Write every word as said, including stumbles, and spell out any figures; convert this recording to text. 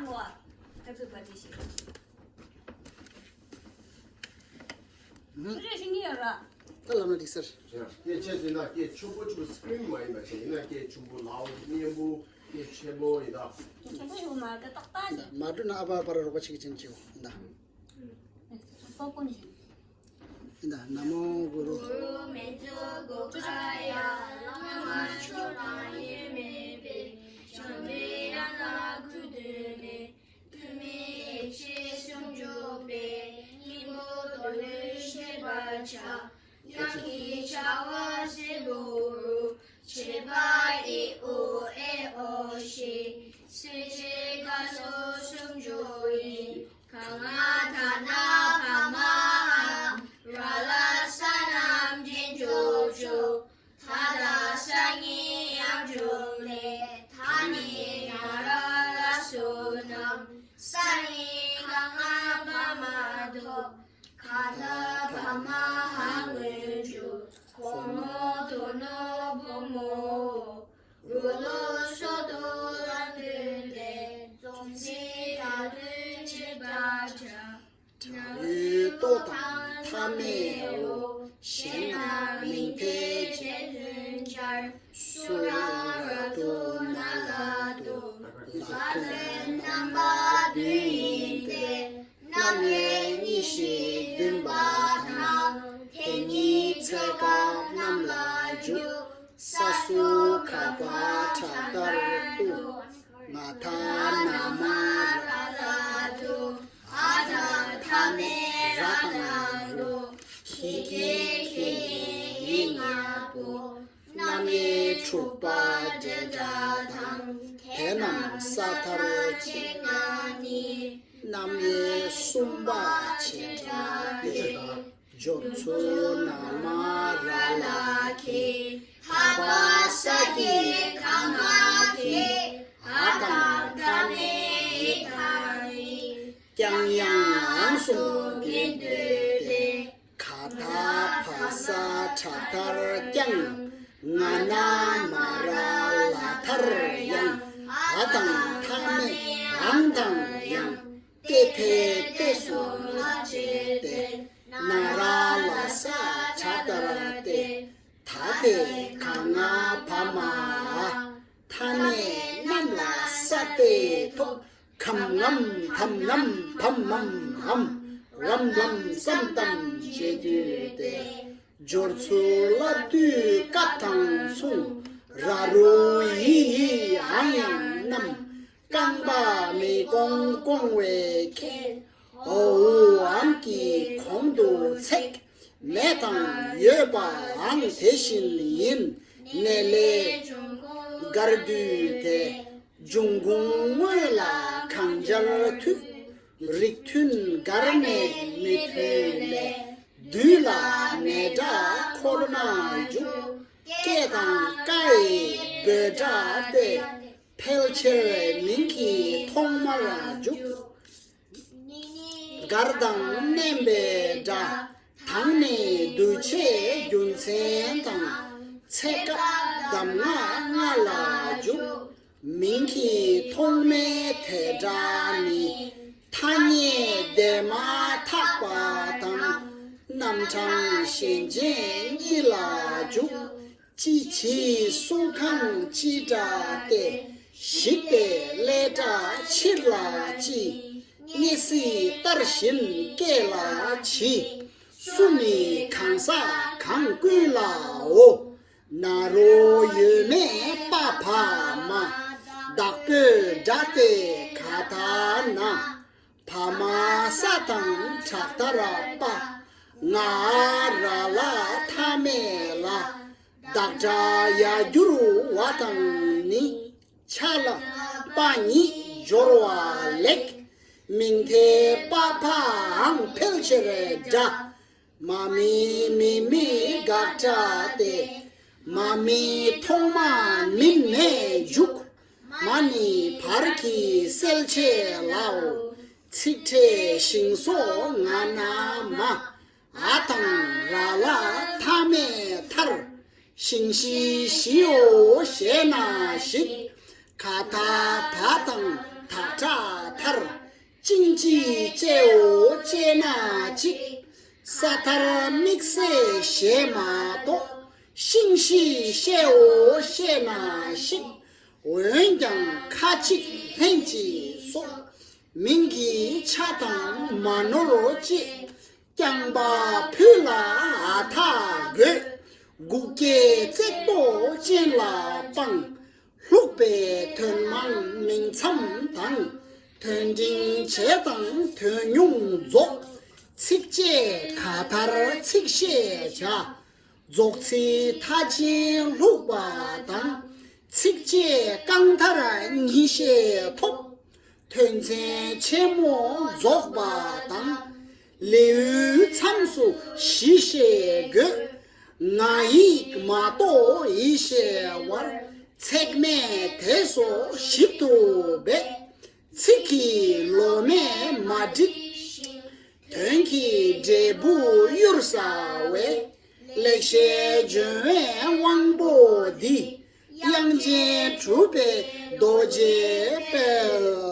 Everybody ཞིག་རེ་རེ་ཤེས་ཀྱི་ཡོད་ར། ད་ལབ་ན་འགྲིག་ཟེར། ཡ། སྐད་ཆ་ཟེར་ན་སྐད་ཆུང་པོ་ཆུང་པོ་སི་ཀི་རིན་མ་ཡིན་པ་བྱས་ཡིན་ན་སྐད་ཆུང་པོ་ལའོ་སྙན་པོ་སྐད་ཆེན་པོ་ཡིན་ད། སྐད་ཆེན་པོ་ཞིག་མ་རེད་ད་ཏག་ཏག་ཅིག་མ་འགྲོ་ན་ཨ་ཕ་ཨ་ཕ་ར་རོགས་པ་བྱེད་ཀྱི་ཅན་གྱིས་འོ་ད། སོག་པོ་ནི། ཡིན་ད་ན་མོ་གུ་རུ། གུ་རུ་མེ་ཙོ་གོ་ཀ་ཡ། བླ་མ་མཆོག་དང་དབྱེར་མེད་པའི། འཇམ་པའི་དབྱངས་ལ་གུས་བཏུད་ནས། ཐུགས་མི་ཡེ་ཤེས་ཟུང་འཇུག་པའི། སྙིང་པོ་མདོ་ལུས་ཤེས་པར་བྱ། དབྱངས་ཀྱི་བྱ་བ་གསལ་པོ་རུ། བྱེད་པ་ཨི་ཨུ་ཨེ་ཨོ་ཞེས། གསལ་བྱེད་སྐབས་སུ་སུམ་ཅུ་ཡིན། ག་ང་ད་ན་བ་མ་འ། ར་ལ་ས་རྣམས་འདྲེན་འཇོག་ཆོག་ད་ད་ས་གཉིས་ཡང་འཇོག་ལས། ད་ནི་ན་ར་ལ་སོ་རྣམས། ས་གཉིས་ག་ང་བ་མ་ཐོབ། ག་ད་བ་མ་འ་སྔོན་འཇུག་གོ་མོ་དོ་ནོ་བུ་མོ། རུ་ལོ་སོ་དོ་ལ་འདུས་ཏེ། རྫོགས་ཚིག་ད་ལུས་བྱེད་པར་བྱ། ན་རོའི་ལྟོ་དང་མཐའ་མེད་འོ། ཞེ་ན་མིང་མཐའི་རྗེས་མཐུན་སྦྱར། སུ་ར་ར་དུ་ན་ལ་དུ། ལ་དོན་རྣམ་པ་བདུན་ཡིན་ཏེ། རྣམ་དབྱེ་གཉིས་བཞི་བདུན་པ་དང་། དེ་ཉིད་ཚེ་སྐབས་རྣམས་ལ་འཇུག་ས་སུ་ག་བ་དྲག་མཐར་ཏུ། ང་ད་ན་མ་ར་ལ་དུ། འ་ད་མཐའ་མེད་ར་དང་རུ། གི་གེ་གེ་ཉེ་ཡི་ཉ་པོ། རྣམ་དབྱེ་དྲུག་པ་འབྲེལ་སྒྲ་དང་། དེ་རྣམས་ས་མཐར་བྱེད་ལྔ་ནི། རྣམ་དབྱེ་གསུམ་པ་བྱེད་སྒྲ་སྟེ། སྦྱོར་ཚུལ་ན་མ་ར་ལ་གི། འ་བ་ས་ཀྱི་ག་ང་གི། འ་དང་མཐའ་མེད་འི་དང་འི། ཀྱང་ཡང་འང་གསུམ་འབྲེལ་འདུས་ཏེ། ག་ད་བ་ས་དྲག་མཐར་ཀྱང་། ང་ན་མ་ར་ལ་མཐར་ཡང་། འ་དང་མཐའ་མེད་འང་དང་ཡང་། ཏེ་ཐེ་ཏེ་སུ་ལ་བྱེད་དེ། ན་ར་ལ་ས་དྲག་མཐར་ཏེ། ད་དེ་ག་ང་བ་མ་འ། མཐའ་མེད་རྣམས་ལ་ས་སྟེ་ཐོབ། ཁམ་ངམ་ཐམ་ངམ་བམ་མམ་འམ། རམ་ལམ་སམ་ཏམ་ཞེས་བསྡུས་ཏེ། སྦྱོར་ཚུལ་ལ་དུས་སྐབས་དང་མཚུངས། ར་རུ་འི་ཡི་འང་ཡང་རྣམས། རྐང་པ་མི་གོང་བཀོང་བའི་ཁྱད། འོ་འུ་འམ་གྱི་གོང་དུ་ཚེག་མེད་དང་ཡོད་པའང་དེ་བཞིན་ཡིན། ནས་ལས་འགར་བསྡུས་ཏེ། འབྱུང་ཁུངས་དངོས་ལ་གང་སྦྱར་འཐུས། རིགས་མཐུན་འགར་ནས་མི་མཐུན་ལས། བསྡུས་ལ་ནས་སྒྲ་འཁོར་མ་འཇུག་སྐད་དང་ཀ་ཡི་འབོད་སྒྲ་སྟེ། ཕལ་ཆེར་མིང་གི་ཐོག་མར་འཇུག་འགར་དང་མནན་པའི་སྒྲ། དང་ནི་འདུ་བྱེད་རྒྱུ་མཚན་དང་། ཚེ་སྐབས་གདམས་ངག་ལྔ་ལ་འཇུག་མིང་གི་ཐོག་མའི་དེ་སྒྲ་ནི། ཐ་སྙད་འདས་མ་ཐག་པ་དང་། རྣམ་གྲངས་གཞན་ཅན་གཉིས་ལ་འཇུག་ཅི་ཇི་གསུང་གང་ཅི་སྒྲ་སྟེ། ཞིག་སྟེ་ཀླད་སྒྲ་ཕྱིར་ལ་ཅི། སྙེད་སྲིད་ལྟར་བཞིན་སྐད་ལ་ཇི། སུ་ནི་གང་ཟག་གང་ཀུན་ལའོ། ན་རོ་ཡོད་མེད་པ་བ་མ། བདག་པོའི་སྒྲ་སྟེ་ག་ད་ན། བ་མ་ས་དང་དྲག་མཐར་པ། ང་འ་ར་ལ་མཐའ་མེད་ལ། བདག་སྒྲ་ཡར་གྱུར་བ་དང་ནི། ཆ་ལ་པ་ཉིད་སྦྱོར་བ་ལེགས། མིང་མཐའི་པ་བའང་ཕལ་ཆེར་འདྲ། མ་མི་མི་མི་དགག་སྒྲ་སྟེ། མ་མི་ཐོག་མ་མིན་མེད་འཇུག་མ་ནི་བར་གྱི་གསལ་བྱེད་ལའོ། ཚིག་ཕྲད་ཞིང་སོགས་ང་ན་མ། འ་དང་ར་ལ་མཐའ་མེད་མཐར། ཞིང་གཞི་གཞིའོ་ཞེ་ན་ཞིག་ག་ད་བ་དང་དག་སྒྲ་ད། ཤིང་བཅད་འོ་བཅད་ན་གཅིག། ས་མཐར་དམིགས་བསལ་ཞེས་མ་གཏོགས། ཤིང་ཤིང་བཤད་འོ་བཤད་ན་ཤིག། འོན་ཀྱང་ཁ་ཅིག་ལྷན་ཅིག་སོགས། མིང་གི་ཆ་དང་མ་ནོར་བཅས། རྐྱང་པ་ཕུད་ལ་ཨ་ཐ་དགོད། འགུགས་སྐྱེད་བརྩེགས་འདོགས་ཅན་ལ་སྤང་། ལྷུག་པའི་དོན་མང་མིང་མཚམས་དང་། དོན་འབྲིང་བྱས་དང་དོན་ཉུང་རྫོགས། ཚིགས་བཅད་ག་མཐར་ཚིགས་བཤད་བྱ། རྫོགས་ཚིག་མཐའ་ཅན་ལྷུག་པ་དང་། ཚིགས་བཅད་རྐང་མཐར་ཉིད་བཤད་ཐོབ། དོན་ཚན་ཆེན་མོ་རྫོགས་པ་དང་། ལེའུའི་མཚམས་སུ་གཞི་བཤད་དགོས། ང་ཡིག་མ་གཏོགས་ཡིད་བཤད་བར། ཚེག་མེད་དེ་སོགས་ཞིབ་ཏུ་འབད། ཚིག་གི་ལོ་མས་མ་བསྒྲིབས། དོན་གྱི་འབྲས་བུ་གཡུར་ཟ་བའི། ལེགས་བཤད་ལྗོན་པའི་དབང་པོ་འདི། དབྱངས་ཅན་གྲུབ་པའི་རྡོ་རྗེའི་དཔལ།